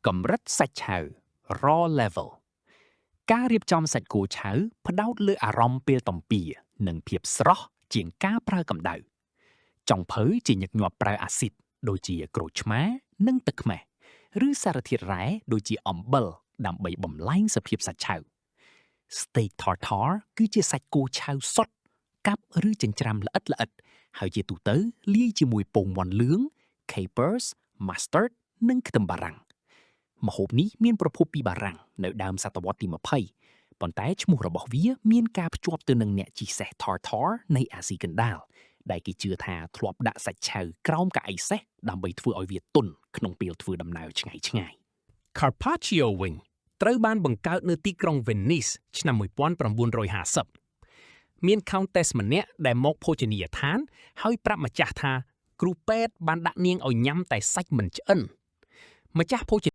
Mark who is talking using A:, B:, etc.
A: កម្រិតសាច់ឆៅ raw level ការរៀបចំសាច់គោឆៅផ្ដោតលើអារម្មណ៍ពេលទំពានិងភាពស្រស់ជាងការប្រើកម្ដៅចុងភៅជាញឹកញាប់ប្រើអាស៊ីតដូចជាក្រូចឆ្មានិងទឹកខ្មេះឬសារធាតុរ៉ែដូចជាអំបិលដើម្បីបំលែងសភាពសាច់ឆៅ Steak tartare គឺជាសាច់គោឆៅសុទ្ធកាប់ឬចិញ្ច្រាំល្អិតល្អិតហើយជាទូទៅលាយជាមួយពងមាន់លឿង capers, mustard និងខ្ទឹមបារាំងម្ហូបនេះមានប្រភពពីបារាំងនៅដើមសតវត្សទី20ប៉ុន្តែឈ្មោះរបស់វាមានការភ្ជាប់ទៅនឹងអ្នកជិះសេះ Tartar នៃអាស៊ីកណ្ដាលដែលគេជឿថាធ្លាប់ដាក់សាច់ឆៅក្រោមកៅអីសេះដើម្បីធ្វើឲ្យវាទន់ក្នុងពេលធ្វើដំណើរឆ្ងាយឆ្ងាយ
B: Carpaccio វិញត្រូវបានបង្កើតនៅទីក្រុង Venice ឆ្នាំ1950មាន Countess ម្នាក់ដែលមកភោជនីយដ្ឋាន ហើយប្រាប់ម្ចាស់ថាគ្រូពេទ្យបានដាក់នាងឲ្យញ៉ាំតែសាច់មិនឆ្អិនម្ចាស់ភោជ